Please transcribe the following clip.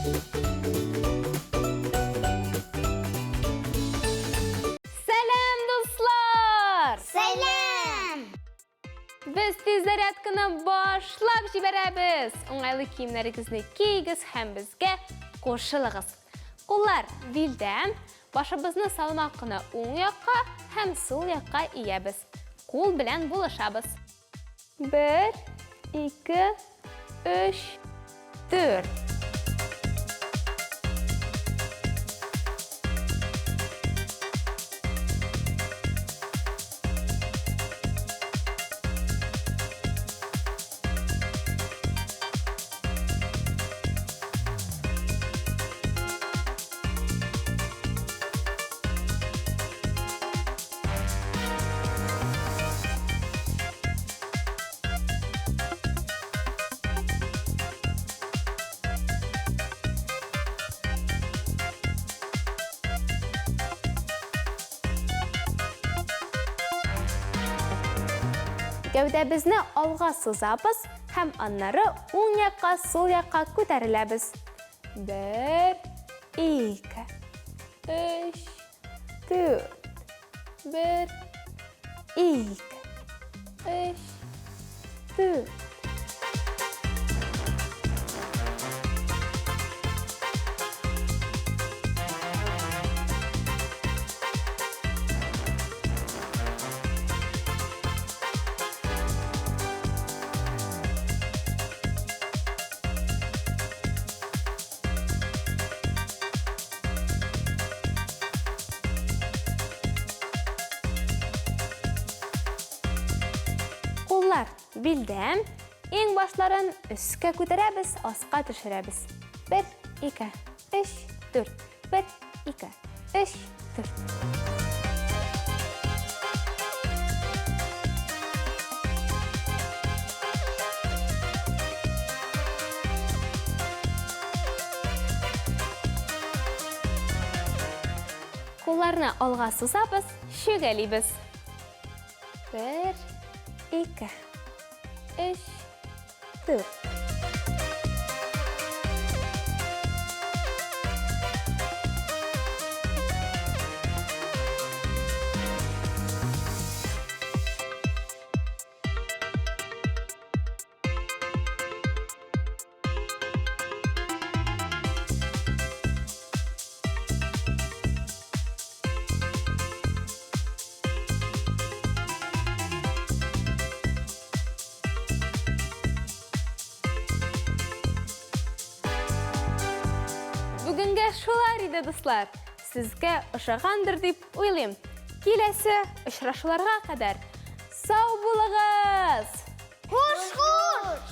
Сәлам, дуслар! Сәлам! Без тиз зарядканы башлап җибәрәбез. Уңайлы киемнәрегезне киегез һәм безгә кушылыгыз. Куллар билдә, башыбызны салмак кына уң якка һәм сул якка иябез. Кул белән булышабыз. Бер, ике, өч, дүрт. Гәүдәбезне алга сузабыз һәм аннары уң якка, сул якка күтәреләбез. Бер, ике, өч, дүрт. Бер, ике, өч, дүрт. Куллар билдә, иң башларын өскә күтәрәбез, аска төшерәбез. Бер, ике, өч, дүрт. Бер, ике, өч, дүрт. Кулларны алга сузабыз, чүгәлибез. Бер, ике, өч, дүрт. Бүгенгә шулар иде, дуслар. Сезгә ошагандыр дип уйлыйм. Киләсе очрашуларга кадәр сау булыгыз! Хуш, хуш!